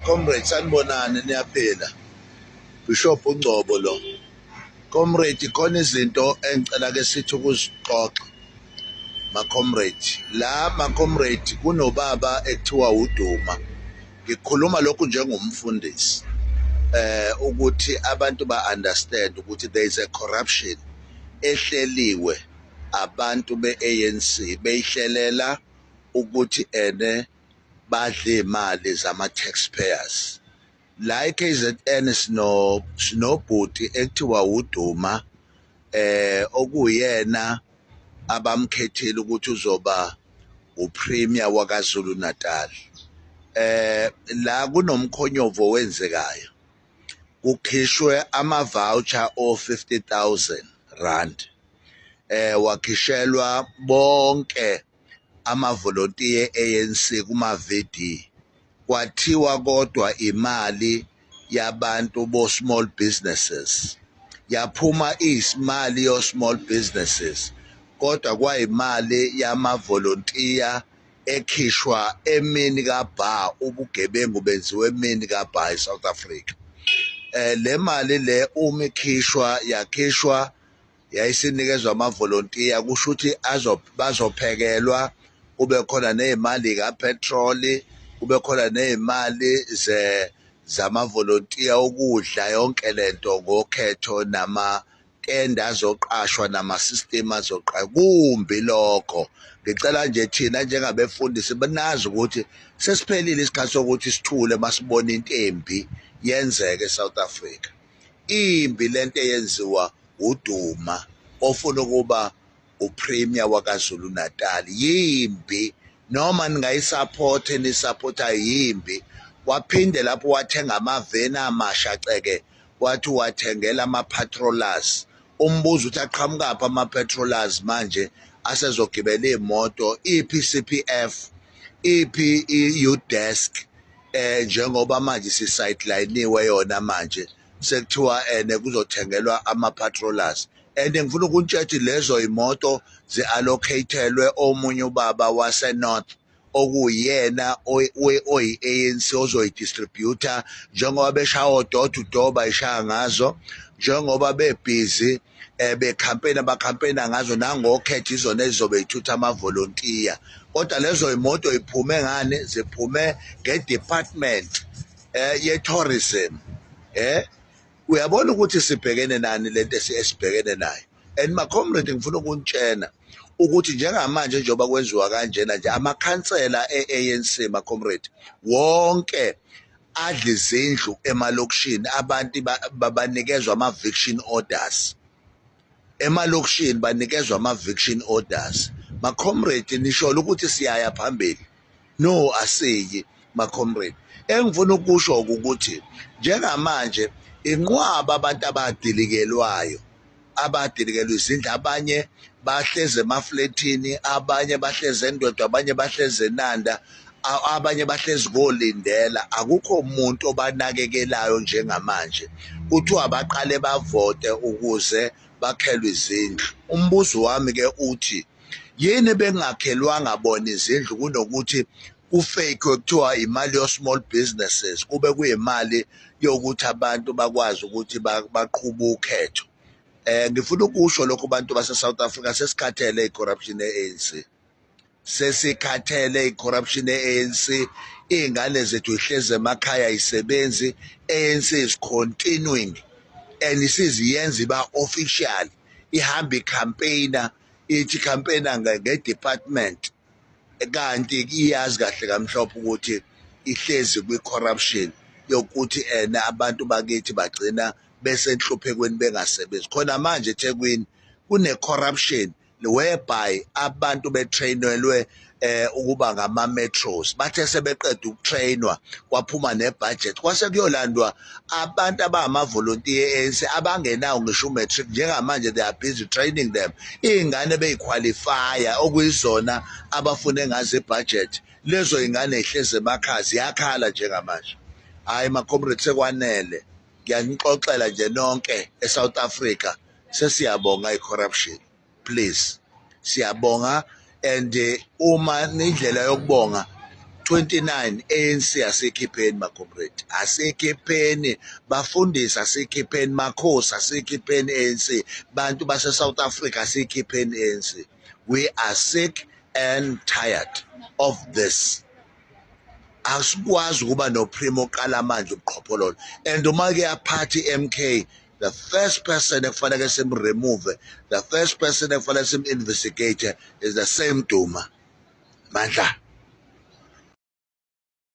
Comrade, sanibonani, niyaphila? Bishop uNgcobo lo. Comrade, khona izinto engicela ke sithi ukuzixoxa, ma comrade. La ma comrade, kunobaba ekuthiwa uDuma. Ngikhuluma lokhu njengomfundisi. Ukuthi abantu ba understand ukuthi there is a corruption ehleliwe abantu be-ANC, beyihlelela ukuthi ene badle imali zama taxpayers. La eKZN sinobhuti ekuthiwa uDuma, okuyena abamkhethile ukuthi uzoba uPremier wakaZulu Natal. La kunomkhonyovu owenzekayo, kukhishwe ama voucher o R50,000, wakhishelwa bonke amavolontiya e-ANC kuma VD, kwathiwa kodwa imali yabantu bo small businesses. Yaphuma isimali yo small businesses, kodwa kwayimali yamavolontiya ekhishwa emini kaBha. Ubugebengu benziwe emini kaBha eSouth Africa. Le mali le uma ikhishwa, yakhishwa yayisinikezwa amavolontiya, kusho ukuthi bazophekelwa, kube khona nezimali kapetroli, kube khona nezimali ze zamavolontiya, ukudla, yonke lento ngokhetho, nama tenda azoqashwa, nama-system azoqashwa. Kumbi lokho. Ngicela nje thina njengabefundisi banazi ukuthi sesiphelile isikhathi sokuthi sithule masibona into embi yenzeke eSouth Africa. Imbi lento eyenziwa uDuma ofuna ukuba uPremier wakaZulu Natal, yimbi. Noma ningayisupport, nisupporta, yimbi. Waphinde lapho wathenga amaveni amasha ceke, wathi wathengela ama-patrollers. Umbuzo uthi aqhamukaphi ama-patrollers manje asezogibela iy'moto? Iphi i-CPF? Iphi i-youth desk? Njengoba manje si-sideline-iwe yona, manje sekuthiwa ene kuzothengelwa ama-patrollers. And ngifuna ukuntshela, lezo imoto zi-allocate-elwe omunye ubaba wase-North okuyena oyi-ANC ozoyidistributor, njengoba beshaya door to door, bayishaya ngazo, njengoba bebhizi becampaign, bacampaigna ngazo nangokhetho, izona ezizobe ithutha amavolontiya. Kodwa lezo imoto iphume ngani? Ziphume nge-department ye-tourism. Uyabona ukuthi sibhekene nani, lento esibhekene nayo. And ma comrade, ngifuna ukunitshena ukuthi njengamanje, njengoba kwenziwa kanjena nje, amakhansela e-ANC, ma comrade, wonke adla izindlu emalokishini. Abantu babanikezwa ama-eviction orders emalokishini, banikezwa ama-eviction orders. Ma comrade, nisho ukuthi siyaya phambili? No, asiyi, ma comrade. Engifuna ukusho ukuthi njengamanje inqwaba abantu abadilikelwayo, abadilikelwa izindlu. Abanye bahlezi emafletini, abanye bahlezi eNdwedwe, abanye bahlezi eNanda, abanye bahlezi koLindela. Akukho umuntu obanakekelayo njengamanje. Kuthiwa baqale bavote ukuze bakhelwe izindlu. Umbuzo wami ke uthi, yini bengakhelwanga bona izindlu kunokuthi kufake kuthiwa imali yo small businesses, kube kuyimali yokuthi abantu bakwazi ukuthi baqhube ukhetho? Ngifuna ukusho lokho, bantu base South Africa, sesikhathele icorruption e-ANC, sesikhathele icorruption e-ANC. Iy'ngane zethu ihlezi emakhaya, isebenzi. ANC is continuing and isiziyenza iba official, ihamba icampaigner, ithi campaigner nge-department, kanti iyazi kahle kamhlophe ukuthi ihlezi kwi-corruption yokuthi ena abantu bakithi bagcina besenhluphekweni, bengasebenzi. Khona manje eThekwini kune-corruption whereby abantu betrainelwe ukuba ngama-metros, bathe sebeqeda ukutrainwa, kwaphuma nebudget, kwase kuyolandwa abantu abangamavolontiya e-ANC abangenawo ngisho umatric. Njengamanje they are busy training them. Iy'ngane beyiqualifya okuyizona abafune ngazo ibudget, lezo y'ngane y'hlezi emakhaya, ziyakhala njengamanje. Hhayi, ma-comrade, sekwanele. Ngiyanixoxela nje nonke eSouth Africa, sesiyabonga i-corruption. Please, siyabonga. And uma indlela yokubonga, 29 ANC asikhipheni macomrade, asikhipheni bafundisi, asikhipheni makhosi, asikhipheni ANC bantu base South Africa, asikhipheni ANC. We are sick and tired of this. Asikwazi ukuba noPrimo oqala manje ubuqhophololo, and uma ke yaphatha i-MK, the first person ekufanele simremove, the first person ekufanele sim-investigate is the same Duma Mandla.